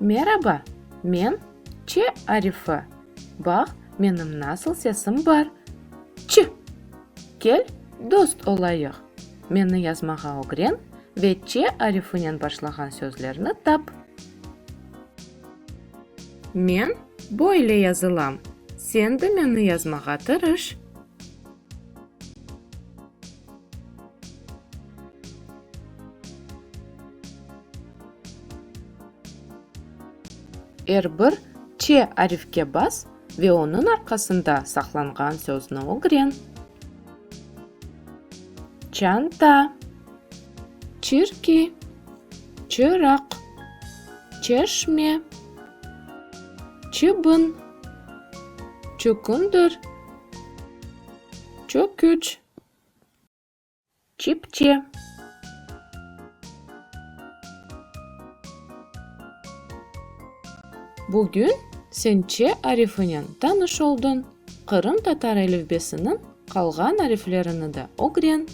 Meraba, men Ç arifi. Baq, menim nasıl sesim bar. Ç! Kel, dost olayıq. Meni yazmağa ögren ve Ç arifinen başlağan sözlerni tap. Men böyle yazılam, sen de meni yazmağa tırış. Er bir Ç arifke bas ve onıñ arqasında saqlanğan sözni ögren. Çanta, çirki, çıraq, çeşme, çıbın, çükündir, çöküç. Çipçe. Bugün sen Ç arifinen tanış oldıñ. Qırımtatar elifbesiniñ qalğan ariflerini de ögren.